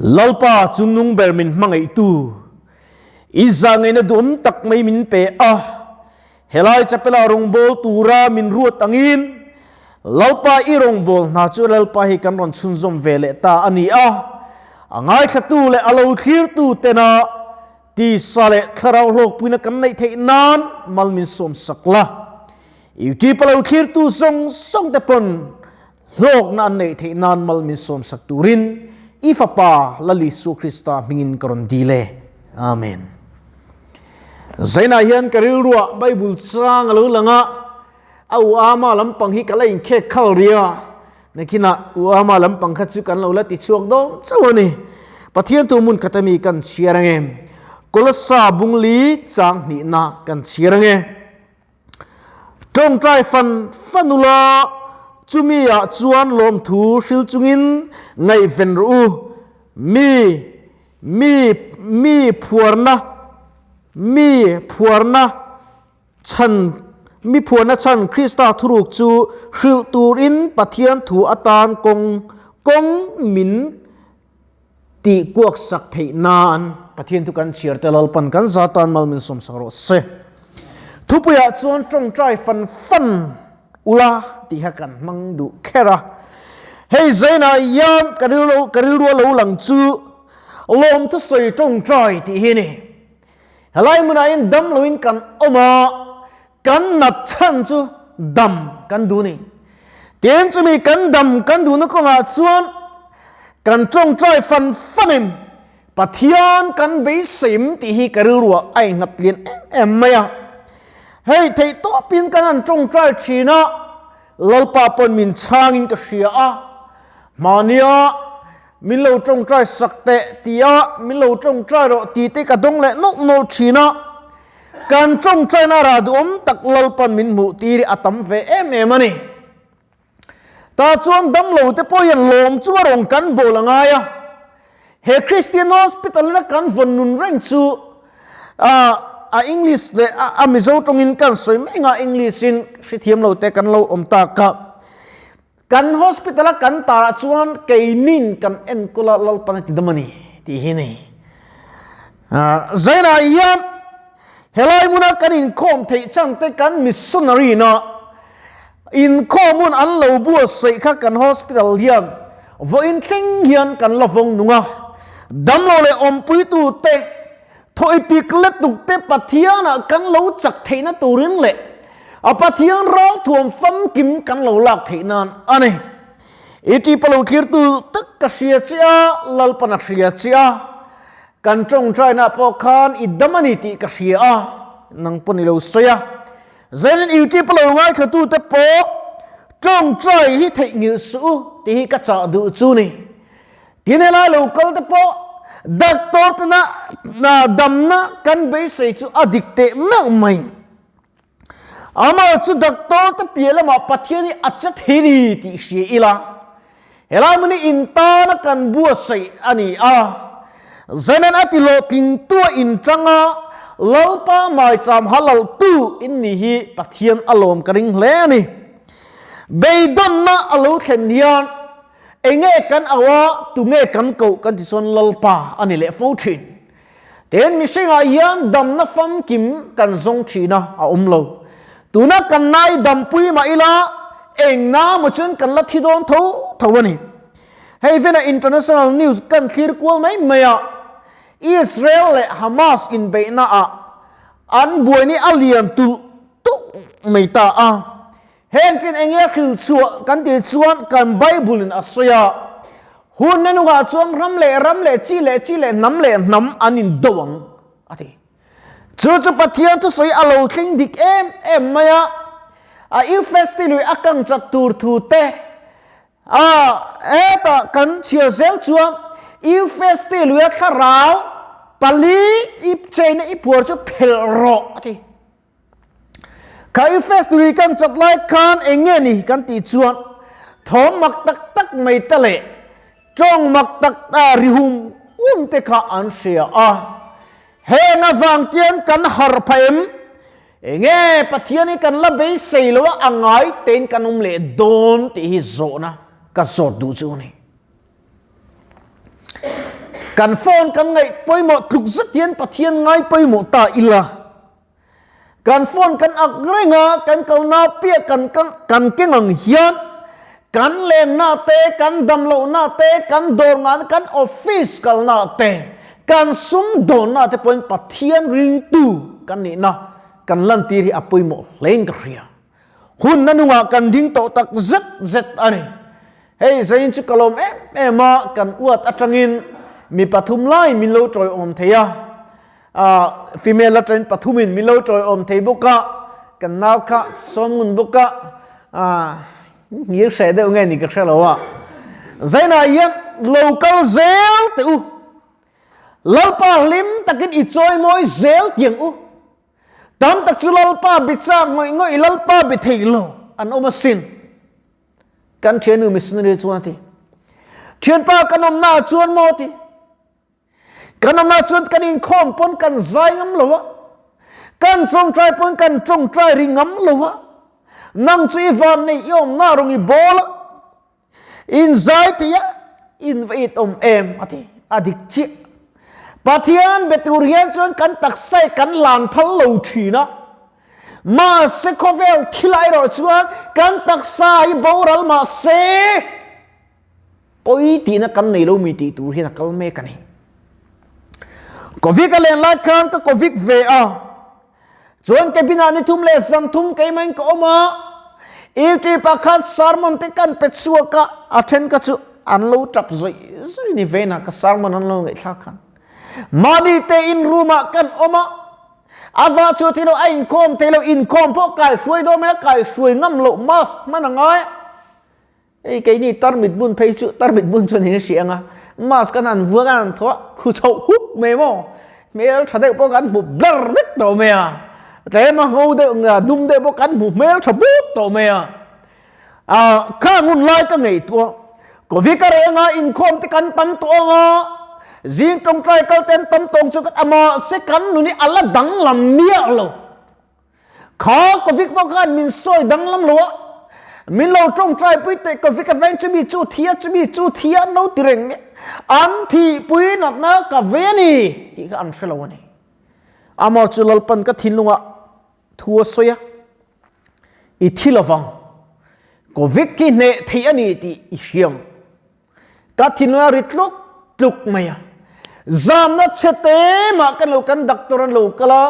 Lalpa chungnung ber min hmangaihtu, i zahngaihna duhawm tak mai min pe a, helai chapela rawngbâwl tura min ruat angin Lalpa i rawngbâwl hna chu Lalpa hi kan rawn chhunzawm ve leh ta a ni a, a ngaithlatu leh a lo thlirtu tena tisa leh thlarau hlawkpuina kan neih theih nan mal min sawmsak la. Youtube a lo thlirtu zawng zawng te pawn hlawkna an neih theih nan mal min sawmsak turin i Fapa Lal Isua Krista hmingin ka rawn dil e. Amen. Zainah hian ka rilruah Bible chang a lo lang a, a u ama lampang hi ka la inkhek khal ria. Nakinah u ama lampang kha chu kan lo la ti chhuak dawn chauh a ni. Pathian thu hmun khat ami kan chhiar ange. Kolossa bungli chang hnihna kan chhiar ange. Tawngtai fan fan ula, chumi ah chuan lawmthu hril chungin ngaihven rawh u. Mi, mi, mi phuarna, mi phuarna chhan, mi phuarna chhan Krista thuruk chu hrilh turin Pathian thu atan kawng, kawng min Tih kuak sak theih nan Pathian thu kan chhiar te Lalpan kan za tan mal min sawm sak rawh se. Thupuiah chuan tawngtai fan fan ula tih kha kan hmang duh kher a. Hei zainah hian ka rilru ka rilrua lo lang chu lawmthu sawi tawngtai tih hi a ni. Helai hmunah hian dam loin kan awm a, kan nat chhan chu dam kan duh a ni. Tin, chumi kan dam kan duhna kawngah chuan kan tawngtai fan fanin Pathian kan beiseim tih hi ka rilruah a innghat lian em em mai a. Hei theih tawpin kan han tawngtai thin a, Lalpa pawn min chhangin ka hria a, mahnia min lo tawngtai sak teh tia min lo tawngtai rawh tih te ka dawng leh nawlh nawlh thin a. Kan tawngtaina rah duhawm tak Lalpan min hmuh tir hi a tam ve em em a ni. Tah chuan damlo te pawh hian lawm chu a rawn kan bawl a ngai a. He Christian Hospital ina kan vawn nun reng chu a English leh a Mizo tawngin kan sawi mai nga English in hrethiam lo te kan lo awm tak a. Kan hospital a kan tarah chuan keinin kan enkawl a Lalpan a ti dam a ni tih hi a ni. Zainah hian helai hmuna kan inkhawm theih chhan te kan missionary na inkhawm hun an lo buatsaih kha kan hospital hian vawiin thleng hian kan la vawng nung a. Damlo leh awmpuitu te Thawipik letuk te Pathianah kan lo chak theihna turin leh a Pathian ralthuam famkim kan lo lak theih nan a ni. I tipa lo thlirtu tak ka hria che a, Lalpan a hria che a, kan tawngtaina pawh khan i dam a ni tih ka hria a, nang pawn i lo sawi a. Zanin i tipa lo ngaithla te pawh tawngtai hi theihnghilh suh u tih hi ka chah duh chu ni. Tin helai lo kal te pawh doctor te na damna kan beisei chu a dik teh meuh mai. Amah chu doctor te piah lamah Pathian hi a che thei ni tih hria ila. Helai hmun hi in tana kan buatsaih a ni a. Zanan a ti hlawhtling tu a inṭang a, Lalpa maicham halaltu in ni hi Pathian a lawm ka ring hle a ni. Beidawnna a lo thlen hian Enge kan auh a, tunge kan koh kan ti chuan Lalpa a ni leh fo thin. Tin, mihringah hian damna famkim kan zawng thin a, a awm lo. Tuna kan nai dampui mah ila, eng na maw chuan kan la thi dawn tho tho a ni. Hei vena international news kan thlir kual mai mai a, Israel leh Hamas inbeihna ah an buaini a lian tulh tulh mai ta a. Hengkin enge hril chhuah kan tih chuan kan Bible in a sawi a, hun na nungah chuan ram leh ram leh chi leh chi leh hnam leh hnam an in do ang a ti. Chu chu Pathian thusawi a lo thleng dik em em mai a, a Euphrates lui a kang chat tur thu te a hetah kan chhiar zel chuan Euphrates lui a thlarau pali ip cheina i phuar chu phelh rawh a ti. Khaifes tui kan chat lai khan eng nge ni kan tih chuan thawm mak tak tak mai te leh tawng mak tak tak ri hum hum te kha an hria a. Heng avang tian kan harh phah em? Eng nge Pathian hi kan la beisei lo a, a ngai tein kan awm leh dawn tih hi zawhna ka zawt duh chu a ni. Kan phone kan ngaih pawimawh tluk zet hian Pathian ngai pawimawh ta ila. Kan phone kan ak reng a, kan kalna piah kan kan keng ang hian kan lenna te, kan damlohna te, kan dawr ngahna, kan office kalna te, kan sumdawnna te pawhin Pathian ringtu kan nihna kan lantir hi a pawimawh hlein ka hria. Hun na nungah kan ding tawh tak zet zet a ni. Hei zain chu ka lawm em em a, kan uat atangin mi pathum lai min lo tawiawm thei a. Female atangin pathumin min lo tawiawm thei bawk a, kan nau kha sawm ngun bawk a, ngir hreh deuh nge ni ka hre lo a. Zainah hian lo kal zel teh u, Lalpa hlim takin i chawimawi zel tiang u. Tam tak chu Lalpa bi chak ngawih ngawih Lalpa bi thei lo an awm asin. Kan thiannu missionary chuan a ti. Thianpa kan awmna ah chuan maw ti. Kan awmna ah chuan kan inkhawm pawn kan zai ngam lo a. Kan tawngtai pawn kan tawngtai ri ngam lo a. Nang chu i van nei i awmna rawng i bawl a. In zai tih a in va it awm em a ti. A dik chiah. Pathian be tur hian chuan kan taksa hi kan hlan phal lo thin a. Mahse khawvel thil ah erawh chuan kan taksa hi boral mahse pawi tihna kan nei lo mi tih tur hian a kal mek a ni. Covid a len lai khan ka Covid ve a. Chuan cabin ah ni thum leh zan thum keimah in ka awm a, ET pakhat sermon te kan pe chhuak a, a then ka chu an lo tap zawih zawih ni vein a ka sermon an lo ngaihthlak khan. Mahni te in room ah kan awm a, a va chu thei lo, a inkhawm thei lo, inkhawm pawh kai hruai dawn mai a, kai hruai ngam loh mask hman a ngai a. Hei keini tarmit bun phei chu tarmit bun chuan in a hria ang a, mask an han vuak a an han thaw a, khu chhoh huk mai maw, hmel tha deuh pawh kan hmu bler vek tawh mai a, tlem a ngo deuh nga dum deuh pawh kan hmu hmel tha but tawh mai a, ah khang hun lai ka ngaihtuah Covid a reng a inkhawm te kan tam tawh ang a, zing tawngtai kal te an tam tawng chu ka mahse kan nun hi a la danglam miah lo. Kha Covid pawh khan min sawi danglam lo a, min lo tawngtai pui teh Covid a veng chumi chu thi a chumi chu thi a an lo ti reng mai a, an thihpui natna ka ve a ni tih kha an hre lo a ni. Amah chu Lalpan ka thinlungah thu a sawi a, i thi lovang, Covid khi hneh theih a ni tih i hriang. Ka thinlung a ri tluk tluk mai a. Zamna chhe te mah kan lo kan doctor an lo kal a.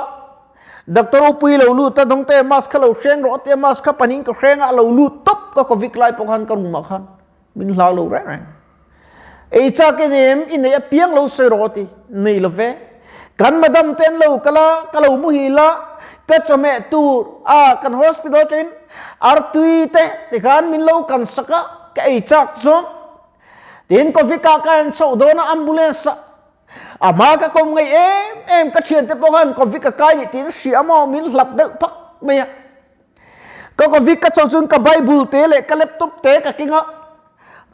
Doctor upui lo lut a dawngte mask kha lo hreng rawh a tia mask kha panin ka hreng a a lo lut tawp ka covid lai pawh khan ka room ah khan min hlau lo reng reng. Ei chak in em i neih apiang lo sawi rawh a ti nei lo ve. Kan madam te an lo kal a ka lo muhil a ka chawhmeh tur a kan hospital atangin artui te tikhan min lo kan sak a. Ka ei chak zawng. Tin Covid ah ka en chhoh dawn a ambulance ah a hma ka kawm ngei em em ka thiante pawh khan Covid ka kai nih tiin hria maw min hlat deuh phak mai a. Ka Covid ka chho chuan ka Bible te leh ka laptop te ka keng a,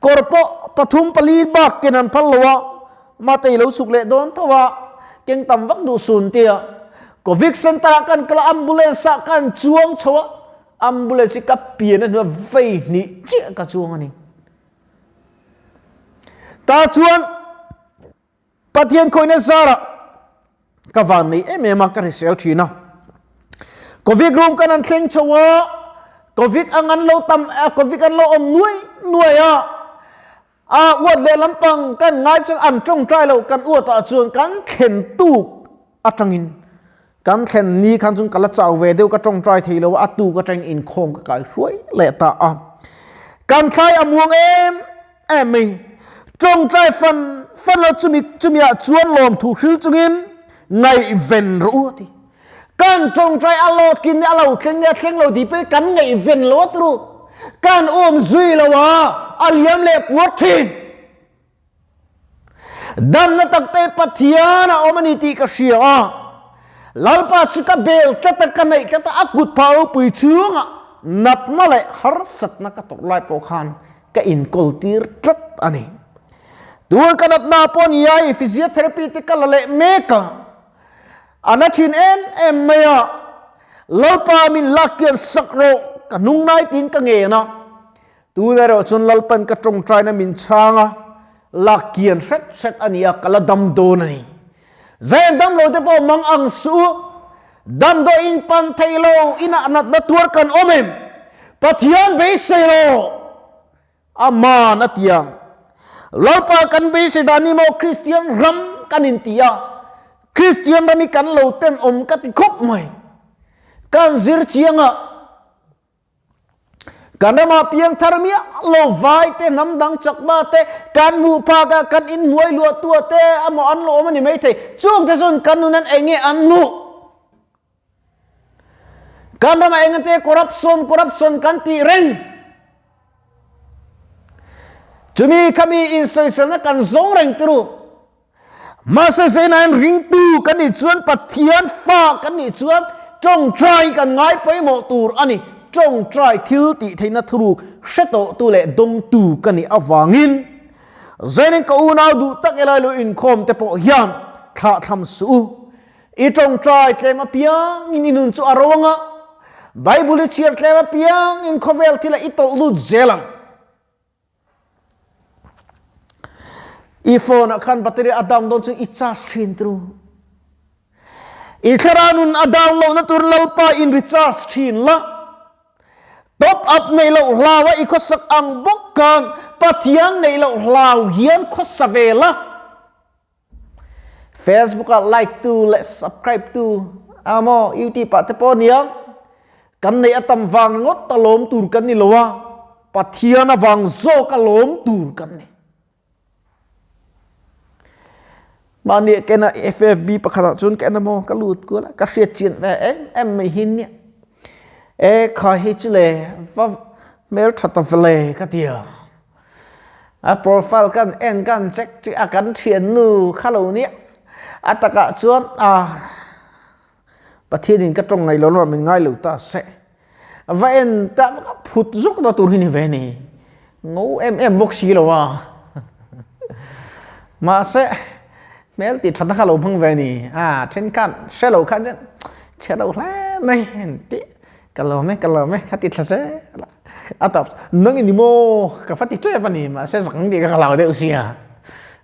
kawr pawh pathum pali bak ken an phal lo a, mate i lo chhuk leh dawn tho a, keng tam vak duh sun tia. Covid center ah kan kal a ambulance ah kan chuang chho a, Ambulance hi ka pian a hnuah vei hnih chiah ka chuang a ni. Ta chuan Pathian khawihna zarah ka van nei em em a, ka hrisel thin a. Covid room kan an thleng chho a, Covid ang an lo tam, Covid an lo awm nuai nuai a. A uat leh lampang kan ngai chuan an tawngtai lo kan uat ah chuan kan thlen tuk atangin kan thlen ni khan chuan ka la chau ve deuh ka tawngtai thei lo a tuk atangin inkhawm ka kai hruai leh ta a. Kan thlai a muang em em mai. Tawngtai fan fan lo chumi chumi ah chuan lawmthu hril chungin ngaihven rawh u a ti. Kan tawngtai a lawt kin a lo thleng nge a thleng lo tih pawh hi kan ngaihven lo a turu. Kan awm zui lo a, a liam leh puat thin. Damna tak te Pathian a awm a ni tih ka hria a. Lalpa chu ka bel tlat a, ka neih tlat a, a kut phah ropui chhungah natna leh harsatna ka tawrh lai pawh khan ka inkawl tir tlat a ni. Tun ka natna pawh ni a, i physiotherapy te ka la leh mek a. A na thin em em mai a, Lalpa min lak kian sak rawh, ka hnung nai tiin ka ngen a. Tun erawh chuan Lalpan ka tawngtaina min chhang a, Lak kian hret hret a ni a, ka la dam dawn a ni. Zain dam lo te pawh mang ang suh u. Damdawi in pan thei lo, inah natna tuar kan awm em? Pathian beisei lo! Aman a ti ang. Lalpa kan beisei dan ni maw Kristian ram kan inti a, Kristian ram hi kan lo tenawm ka ti khawp mai. Kan zir chiang a. Kan ramah piang thar miah lo vai te, hnam dang chakma te, kan hmuh phak a, kan inhnuai luah tua te emaw an lo awm a ni maithei. Chung te chuan kan nun an eng nge an hmuh? Kan ramah eng te corruption, corruption kan tih reng. Chumi khami insawiselna kan zawng reng ti ru. Mahse zeinain ringtu kan nih chuan Pathian fa kan nih chuan tawngtai kan ngai pawimawh tur a ni. Tawngtai thil tih theihna thuruk hre tawhtu leh dawngtu ka nih avangin zeinin ka unau duh tak elai lo inkhawm te pawh hian thlahthlam suh u. I tawngtai tlem apiangin i nun chu a ro anga, Bible i chhiar tlem apiangin khawvel thila i tawlh lut zel ang. I phone ah khan battery a down dawn chu i charge thin tru. I thlarau nun a down loh na tur Lalpa in recharge thin la. Top up nei loh hlau a i khawsak ang bawk khan Pathian nei loh hlau hian khawsa ve la. Facebook ah like tu leh subscribe tu emaw YouTube ah te pawh ania kan neih a tam vang ngawt a lawm tur kan ni lo a, Pathian avang zawk a lawm tur kan ni. Mahni ah kena FFB pakhat ah chuan ka en emaw ka lut kual a, ka hriat chian ve em em mai hi nia. E kha hi chu le va hmeltha ta vele ka ti a. A profile kan en kan check chi a kan thian nu kha lo nia a takah chuan a Pathian in ka tawng ngaih lo lamah min ngai lo ta se va en ta ka phut zawk na tur hi ni ve ni ngo em em bawk si lo a mahse hmel tih that na kha lo hmang ve ni a thenkhat hre lo khan chuan chhe lo hle mai tih ka lawm e ka lawm e kha ti thla zel a. A tawp nang in maw ka fa ti tep ani mahse zang tih ka hlau deuh sia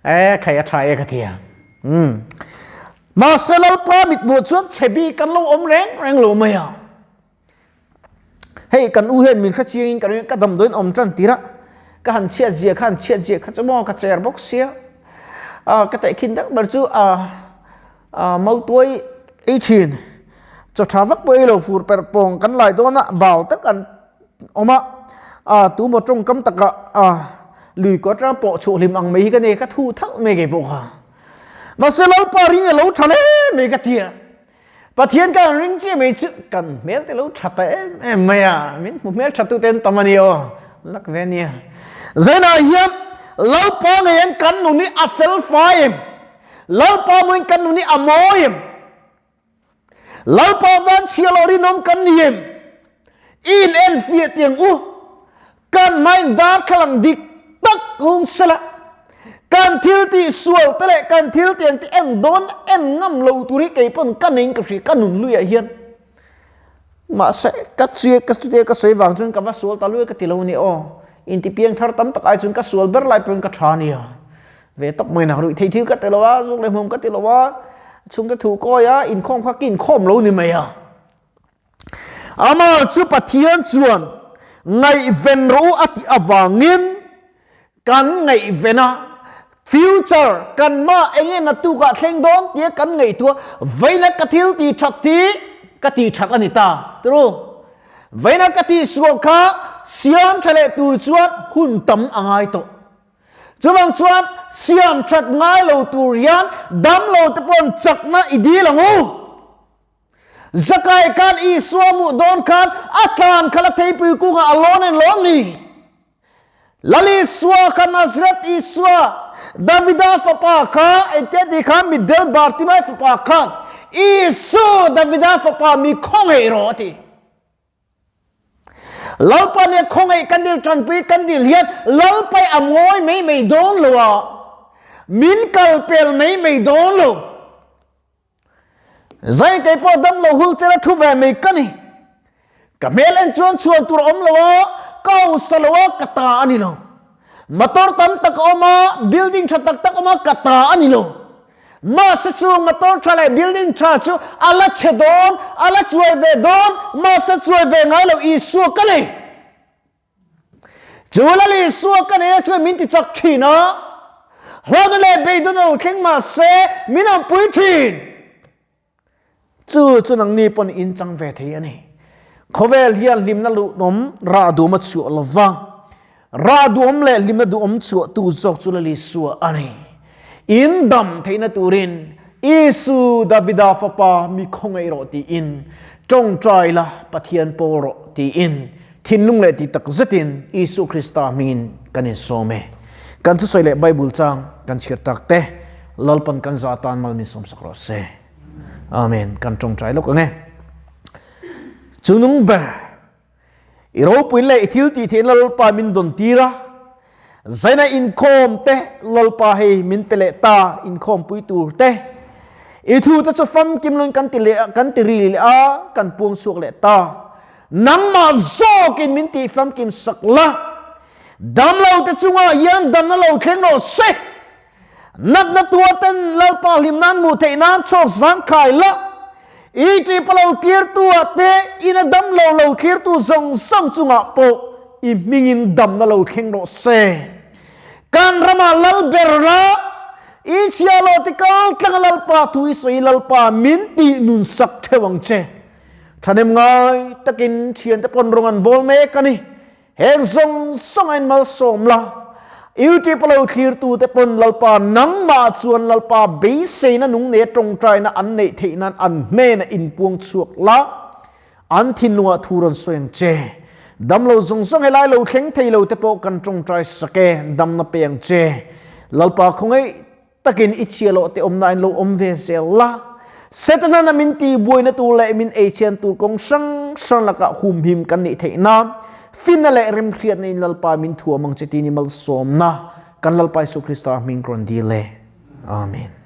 e khai a tha e ka tia um mahse lalpa mit hmuh chuan chhe bik kan lo awm reng reng lo mai a hei kan u hian min hre chiang in ka ring ka damdawiin awm tan tir a ka han chhiat zia kha han chhiat zia kha chu maw ka cher bawk sia a ka tehkhin deuh ber chu a Mautuai ei thin. Chaw tha vak pawh ei lo fur per pawng kan lai dawn a, bal tak an awm a, tu maw tawngkam takah lui kaw atang pawh chhuah hlim ang mai hi ka nei, ka thu thalh mai kei pawh kha. Mahse Lalpa ring a lo tha hle mai ka ti a, Pathian kan ring chiah mai chu kan hmel te lo tha ta em em mai a, min hmu hmel tha tute an tam a ni aw, lak ve a nia. Zainah hian Lalpa ngeiin kan nun hi a fel fai em? Lalpa mawiin kan nun hi a mawi em? Lalpa tan chhia lo rinawm kan ni em? I in enfiah tiang u, kan hmain darthlalang dik tak hung sela, kan thil tih sual te leh kan thil tiang te en dawn en ngam lo tur hi kei pawn ka nei in ka hria ka nun luiah hian. Mahse ka chuia ka chutia ka sawi vang chuan ka va sual ta luai ka ti lo a ni aw. Intipiang thar tam tak ai chuan ka sual ber lai pawhin ka tha a nia. Ve tawp mai nak ruih thei thil ka ti lo a, zuk leh hmuam ka ti lo a, chhungte thu kawi a, inkhawm kha ka inkhawm lo ni mai a. Amah chu Pathian chuan ngaihven rawh u a tih avangin kan ngaihven a, future kan mah eng nge naktukah thleng dawn tia kan ngaihtuah vawiina ka thil tih that hi ka tih that a ni ta. True. Vawiina ka tihsual kha siam tha leh tur chuan hun tam a ngai tawh. Chuvang chuan siam that ngai lo tur hian damlo te pawn chakna i dil ang u. Zakai khan Isua hmuh dawn khan a tlan kha la theipui kungah a lawn en lawn ni. Lal Isua kha Nazareth Isua, Davida fapa kha engtia tih khan mitdel Bartimai fapa khan Isu Davida fapa mi khawngaih rawh a ti. Lalpa nia khawngaih kan dil tanpui kan dil hian Lalpai a ngawi mai mai dawn lo a, min kal pel mai mai dawn lo. Zai kei pawh dam lo hul chela thu ve mai ka ni. Ka hmel en chuan chhuan tur a awm lo a, ka hausa lo a, ka ta a ni lo. Motor tam tak a awm a, building tha tak tak a awm a, ka ta a ni lo. Mahse chung motor tha leh building tha chu a la chhe dawn, a la chuai ve dawn, mahse chuai ve ngai lo Isua ka nei. Chu Lal Isua ka nei a chuan min ti chak thin a, hlawhna leh beidawn a lo thleng mahse min awmpui thin. Chu chu nangni pawn in chang ve thei a ni. Khawvel hian hlimna luhnawm rah duhawm a chhuah lo va, rah duhawm leh hlimna duhawm chhuahtu zawk chu Lal Isua a ni. In dam theihna turin Isu Davida fapa mi khawngaih rawh tiin tawngtai la Pathian pawl rawh tiin thinlung leh tih tak zetin Isu Krista hmingin kan insawm e. Kan thusawi leh Bible chang kan chhiar tak te Lalpan kan za atan mal min sawmsak rawh se. Amen. Kan tawngtai lawk ang e. Chunung ber i ropui leh i thil tih theihna Lalpa min dawn tir a, zaina inkhawm te Lalpa hei min pe leh ta inkhawmpui tur te, i thu te chu famkim loin kan ti leh kan ti ri leh a, kan puang chhuak leh ta. Nangmah zawkin min tih famkim sak la, damlo te chungah hian damna lo thleng rawh se. Natna tuar ten Lalpa hlim nan hmuh theih nan chhawk zangkhai la, i tih pa lo tlirtu ah te ina dam lo lo thlirtu zawng zawng chungah pawh i hmingin damna lo thleng rawh se. Kan ramah lal ber la, i chhia lo ti kal tlanga Lalpa thu i sawi Lalpa min tih nun sak theuh ang che. Thahnem ngai takin thiante pawn rawng an bawl mek a ni. Heng zawng zawng a in malsawm la, YouTube a lo thlirtu te pawn Lalpa nangmah chuan Lalpa beiseina nung nei a tawngtaina an neih theih nan an hnenah inpuang chhuak la, an thinlungah thu rawn sawi ang che. Damlo zawng zawng helai lo thleng thei lo te pawh kan tawngtai sak e, damna pe ang che. Lalpa khawngaih takin i chhia loh te awmna in lo awm ve zel la. Setana na min ti buaina tur leh min ei chhian tur kawng hrang hrang lakah humhim kan nih theih nan finna leh remhriatna in Lalpa min thuam ang che tih ni malsawmna kan Lalpa Isu Krista hming rawn dil e. Amen.